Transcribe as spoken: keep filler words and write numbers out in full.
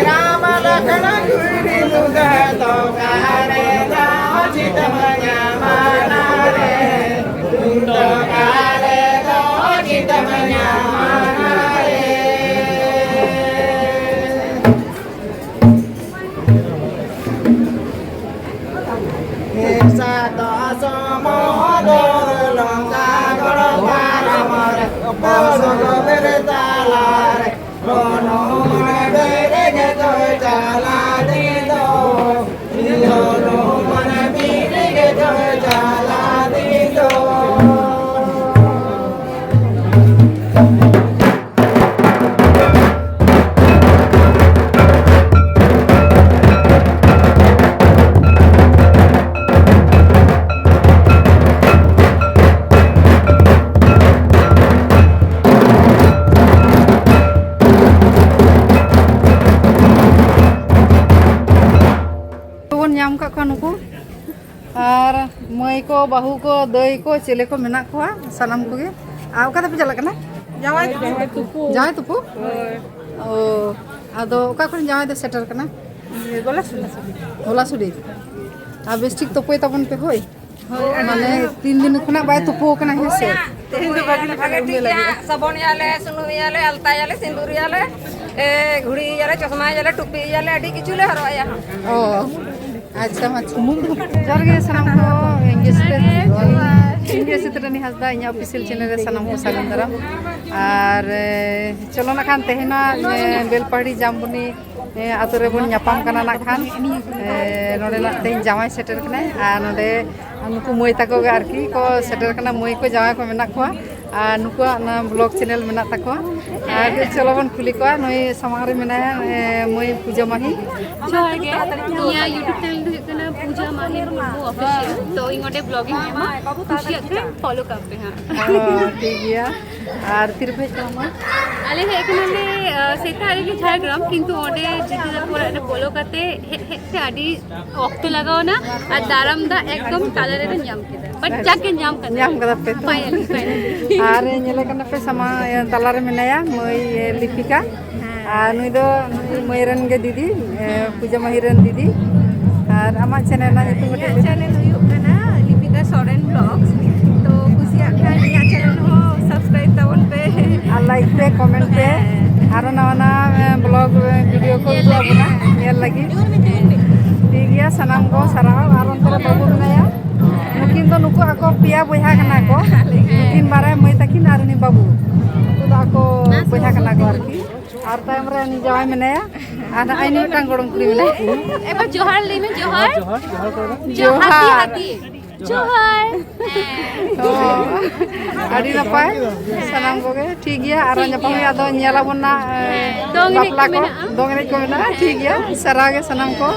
ᱨᱟᱢ ᱞᱚᱠᱷᱱ ᱜᱩᱨᱤ ᱞᱩᱜᱟ ᱛᱚᱠᱟᱨᱮ ᱫᱚ ᱪᱤᱛᱢ ᱧᱟᱢᱟᱱᱟ ᱨᱮ, ᱛᱚᱠᱟᱨᱮ ᱫᱚ ᱪᱤᱛᱢ ᱧᱟᱢᱟᱱᱟ ᱨᱮ᱾ ᱥᱟᱛ ᱥᱚᱢᱩᱫᱨ ᱞᱚᱝᱠᱟ ᱜᱚᱲ ᱯᱟᱨᱚᱢ ᱨᱮ, ᱚᱥᱳᱠ ᱵᱤᱨ ᱛᱟᱞᱟ ᱨᱮ, ᱦᱚᱱᱩᱢᱟᱱ ᱵᱤᱨ ᱜᱮ ᱫᱚᱭ ᱪᱟᱞᱟᱣ ᱫᱤᱱ ᱫᱚ, ᱦᱚᱱᱩᱢᱟᱱ ᱵᱤᱨ ᱜᱮ ᱫᱚᱭ ᱪᱟᱞᱟᱣ ᱫᱤᱱ ᱫᱚ᱾ ᱵᱚᱱ ᱧᱟᱢ ᱠᱟᱜ ᱠᱚᱣᱟ ᱱᱩᱠᱩ᱾ ᱟᱨ ᱢᱟᱹᱭ ᱠᱚ, ᱵᱟᱹᱦᱩ ᱠᱚ, ᱫᱟᱹᱭ ᱠᱚ, ᱪᱮᱞᱮ ᱠᱚ ᱢᱮᱱᱟᱜ ᱠᱚᱣᱟ, ᱥᱟᱱᱟᱢ ᱠᱚᱜᱮ᱾ ᱟᱨ ᱚᱠᱟ ᱛᱮᱯᱮ ᱪᱟᱞᱟᱜ ᱠᱟᱱᱟ? ᱡᱟᱶᱟᱭ ᱛᱩᱯᱩ᱾ ᱡᱟᱶᱟᱭ ᱛᱩᱯᱩ? ᱦᱳᱭ᱾ ᱚ, ᱟᱫᱚ ᱚᱠᱟ ᱠᱷᱚᱱ ᱡᱟᱶᱟᱭ ᱫᱚ ᱥᱮᱴᱮᱨ ᱠᱟᱱᱟ? ᱜᱚᱞᱟᱥᱩᱲᱤ᱾ ᱜᱚᱞᱟᱥᱩᱲᱤ᱾ ᱟᱨ ᱵᱮᱥ ᱴᱷᱤᱠ ᱛᱩᱯᱩᱭ ᱛᱟᱵᱚᱱ ᱯᱮ, ᱦᱳᱭ᱾ ᱦᱳᱭ, ᱢᱟᱱᱮ ᱛᱤᱱ ᱫᱤᱱ ᱠᱷᱚᱱᱟᱜ ᱵᱟᱭ ᱛᱩᱯᱩ ᱟᱠᱟᱱᱟ, ᱦᱮᱸ ᱥᱮ? ᱛᱮᱦᱮᱧ ᱫᱚ ᱵᱷᱟᱜᱮ ᱞᱮᱠᱟ ᱞᱮ ᱩᱢᱮ ᱞᱟᱹᱜᱤᱫ᱾ ᱥᱟᱵᱚᱱ ᱮᱭᱟᱞᱮ, ᱥᱩᱱᱩᱢ ᱮᱭᱟᱞᱮ, ᱟᱞᱛᱟ ᱮᱭᱟᱞᱮ, ᱥᱤᱸᱫᱩᱨ ᱮᱭᱟᱞᱮ, ᱮ, ᱜᱷᱩᱲᱤ ᱮᱭᱟᱞᱮ, ᱪᱚᱥᱢᱟ ᱮᱭᱟᱞᱮ, ᱴᱩᱯᱤ ᱮᱭᱟᱞᱮ, ᱟᱹᱰᱤ ᱠᱤᱪᱷᱩ ᱞᱮ ᱦᱚᱨᱚᱜ ᱮᱭᱟ ᱦᱟᱸᱜ᱾ ᱚ, ᱟᱪᱪᱷᱟ, ᱢᱟ ᱥᱩᱢᱩᱝ ᱫᱚ᱾ ᱡᱚᱦᱟᱨ ᱜᱮ ᱥᱟᱱᱟᱢ ᱠᱚ, ᱤᱧ ᱜᱮ ᱥᱤᱛᱨᱟᱹᱱᱤ, ᱤᱧ ᱜᱮ ᱥᱤᱛᱨᱟᱹᱱᱤ ᱦᱟᱸᱥᱫᱟ, ᱤᱧᱟᱹᱜ official channel ᱨᱮ ᱥᱟᱱᱟᱢ ᱠᱚ ᱥᱟᱹᱜᱩᱱ ᱫᱟᱨᱟᱢ᱾ ᱟᱨ, ᱮ, ᱪᱚᱞᱚ ᱱᱟᱜ ᱠᱷᱟᱱ ᱛᱮᱦᱮᱧ ᱱᱟᱜ, ᱮ, ᱵᱮᱞᱯᱟᱦᱟᱲᱤ ᱡᱟᱢᱵᱚᱱᱤ ᱮ, ᱟᱛᱳ ᱨᱮᱵᱚᱱ ᱧᱟᱯᱟᱢ ᱠᱟᱱᱟ ᱱᱟᱜ ᱠᱷᱟᱱ᱾ ᱮ, ᱱᱚᱰᱮᱱᱟᱜ ᱛᱮᱦᱮᱧ ᱡᱟᱶᱟᱭ ᱥᱮᱴᱮᱨ ᱠᱟᱱᱟᱭ, ᱟᱨ ᱱᱚᱰᱮ ᱱᱩᱠᱩ ᱢᱟᱹᱭ ᱛᱟᱠᱚ ᱜᱮ ᱟᱨᱠᱤ ᱠᱚ ᱥᱮᱴᱮᱨ ᱠᱟᱱᱟ, ᱢᱟᱹᱭ ᱠᱚ ᱡᱟᱶᱟᱭ ᱠᱚ ᱢᱮᱱᱟᱜ ᱠᱚᱣᱟ, ᱟᱨ ᱱᱩᱠᱩᱣᱟᱜ ᱚᱱᱟ vlog channel ᱢᱮᱱᱟᱜ ᱛᱟᱠᱚᱣᱟ᱾ ᱟᱨ ᱪᱚᱞᱚ ᱵᱚᱱ ᱠᱩᱞᱤ ᱠᱚᱣᱟ, ᱱᱩᱭ ᱥᱟᱢᱟᱝ ᱨᱮ ᱢᱮᱱᱟᱭᱟ, ᱮ, ᱢᱟᱹᱭ ᱯᱩᱡᱟ ᱢᱟᱹᱦᱤ᱾ ᱡᱚᱦᱟᱨ ᱜᱮ, ᱤᱧᱟᱹᱜ YouTube channel ᱫᱚ ᱦᱩᱭᱩᱜ ᱠᱟᱱᱟ ᱯᱩᱡᱟ ᱢᱟᱹᱦᱤ ᱢᱩᱨᱢᱩ Official, ᱛᱚ ᱤᱧ ᱚᱸᱰᱮ vlogging ᱮᱢᱟ, ᱠᱩᱥᱤᱭᱟᱜ ᱠᱷᱟᱱ follow ᱠᱟᱜ ᱯᱮ ᱦᱟᱸᱜ᱾ ᱚ, ᱴᱷᱤᱠ ᱜᱮᱭᱟ᱾ ᱟᱨ ᱛᱤᱨᱮᱯᱮ ᱦᱮᱡ ᱠᱟᱱᱟ ᱢᱟ? ᱟᱞᱮ ᱦᱮᱡ ᱠᱟᱱᱟᱞᱮ, ᱟᱸ, ᱥᱮᱛᱟᱜ ᱨᱮᱜᱮ ᱡᱷᱟᱲᱜᱨᱟᱢ, ᱠᱤᱱᱛᱩ ᱚᱸᱰᱮ ᱡᱤᱫᱤ ᱛᱟᱠᱚ ᱚᱲᱟᱜ ᱨᱮ ᱯᱷᱳᱞᱳ ᱠᱟᱛᱮ ᱦᱮᱡ ᱦᱮᱡ ᱛᱮ ᱟᱹᱰᱤ ᱚᱠᱛᱚ ᱞᱟᱜᱟᱣ ᱮᱱᱟ᱾ ᱟᱨ ᱫᱟᱨᱟᱢ ᱫᱟᱜ ᱮᱠᱫᱚᱢ ᱛᱟᱞᱟ ᱨᱮᱞᱮ ᱧᱟᱢ ᱠᱮᱫᱟ, but ᱡᱟᱠ ᱜᱮ ᱧᱟᱢ ᱠᱟᱫᱟ᱾ ᱧᱟᱢ ᱠᱟᱫᱟ ᱯᱮ ᱛᱚ? Finally, finally. ᱟᱨ ᱧᱮᱞᱮ ᱠᱟᱱᱟ ᱯᱮ ᱥᱟᱢᱟ, ᱤᱭᱟᱹ, ᱛᱟᱞᱟᱨᱮ ᱢᱮᱱᱟᱭᱟ ᱢᱟᱹᱭ, ᱤᱭᱟᱹ, ᱞᱤᱯᱤᱠᱟ᱾ ᱟᱨ ᱱᱩᱭ ᱫᱚ ᱱᱩᱭ ᱢᱟᱹᱭ ᱨᱮᱱ ᱜᱮ ᱫᱤᱫᱤ, ᱮ, ᱯᱩᱡᱟᱹ ᱢᱟᱹᱦᱤ ᱨᱮᱱ ᱫᱤᱫᱤ᱾ ᱟᱨ ᱟᱢᱟᱜ ᱪᱮᱱᱮᱞ ᱨᱮᱱᱟᱜ ᱧᱩᱛᱩᱢ ᱠᱟᱹᱴᱤᱡ ᱤᱧᱟᱹᱜ ᱞᱟᱹᱭ ᱢᱮ᱾ ᱪᱮᱱᱮᱞ ᱦᱩᱭᱩᱜ ᱠᱟᱱᱟ ᱞᱤᱯᱤᱠᱟ ᱥᱚᱨᱮᱱ ᱵᱞᱚᱜᱥ᱾ ᱛᱚ ᱠᱩᱥᱤᱭᱟᱜ ᱠᱷᱟᱱ ᱤᱧᱟᱹᱜ ᱪᱮᱱᱮᱞ ᱦᱚᱸ ᱥᱟᱵᱥᱠᱨᱟᱭᱤᱵ ᱛᱟᱵᱚᱱ ᱯᱮ᱾ ᱟᱨ ᱞᱟᱭᱤᱠ ᱯᱮ, ᱠᱚᱢᱮᱱᱴ ᱯᱮ᱾ ᱦᱮᱸ᱾ ᱟᱨᱚ ᱱᱟᱣᱟ ᱱᱟᱣᱟ, ᱮ, ᱵᱞᱚᱜ, ᱮ, ᱵᱷᱤᱰᱤᱭᱳ ᱠᱚ ᱧᱮᱞ ᱩᱫᱩᱜ ᱟᱵᱚᱱᱟ, ᱞᱟᱹᱜᱤᱫ᱾ ᱧᱮᱞ ᱞᱟᱹᱜᱤᱫ᱾ ᱴᱷᱤᱠ ᱜᱮᱭᱟ, ᱥᱟᱱᱟᱢ ᱠᱚ ᱥᱟᱨᱦᱟᱣ᱾ ᱟᱨ ᱚᱱᱛᱮ ᱨᱮ ᱵᱟᱹᱵᱩ ᱢᱮᱱᱟᱭᱟ᱾ ᱱᱩᱠᱤᱱ ᱫᱚ, ᱱᱩᱠᱩ ᱟᱠᱚ ᱯᱮᱭᱟ ᱵᱚᱭᱦᱟ ᱠᱟᱱᱟ ᱠᱚ᱾ ᱱᱩᱠᱤᱱ ᱵᱟᱨᱭᱟ ᱢᱟᱹᱭ ᱛᱟᱹᱠᱤᱱ ᱟᱨ ᱩᱱᱤ ᱵᱟᱹᱵᱩ᱾ ᱱᱩᱠᱩ ᱫᱚ ᱟᱠᱚ ᱵᱚᱭᱦᱟ ᱠᱟᱱᱟ ᱠᱚ ᱟᱨᱠᱤ᱾ ᱟᱨ ᱛᱟᱭᱚᱢ ᱨᱮ ᱩᱱᱤ ᱡᱟᱶᱟᱭ ᱢᱮᱱᱟᱭᱟ᱾ ᱟᱨ ᱱᱟᱜᱼᱚᱭ ᱱᱩᱭ ᱢᱤᱫᱴᱟᱝ ᱜᱚᱲᱚᱢ ᱠᱩᱲᱤ ᱢᱮᱱᱟᱭᱟ᱾ ᱮᱵᱟᱨ ᱡᱚᱦᱟᱨ ᱞᱟᱹᱭ ᱢᱮ, ᱡᱚᱦᱟᱨ᱾ ᱡᱚᱦᱟᱨ, ᱡᱚᱦᱟᱨ ᱠᱚ ᱨᱮ᱾ ᱡᱚᱦᱟᱨ᱾ ᱦᱟᱹᱛᱤ, ᱦᱟᱹᱛᱤ᱾ ᱡᱚᱦᱟᱨ᱾ ᱦᱮᱸ᱾ ᱚ, ᱟᱹᱰᱤ ᱱᱟᱯᱟᱭ ᱥᱟᱱᱟᱢ ᱠᱚᱜᱮ᱾ ᱴᱷᱤᱠ ᱜᱮᱭᱟ, ᱟᱨᱚ ᱴᱷᱤᱠ ᱧᱟᱯᱟᱢ ᱜᱮᱭᱟ᱾ ᱦᱩᱭᱩᱜᱼᱟ, ᱟᱫᱚ ᱧᱮᱞ ᱟᱵᱚᱱ ᱱᱟᱜ, ᱮ, ᱦᱮᱸ, ᱫᱚᱝ ᱮᱱᱮᱡ ᱵᱟᱯᱞᱟ ᱠᱚ ᱠᱚ, ᱢᱮᱱᱟᱜᱼᱟ᱾ ᱫᱚᱝ ᱮᱱᱮᱡ ᱠᱚ ᱢᱮᱱᱟᱜᱼᱟ᱾ ᱴᱷᱤᱠ ᱜᱮᱭᱟ, ᱥᱟᱨᱦᱟᱣ ᱜᱮ ᱥᱟᱱᱟᱢ ᱠᱚ᱾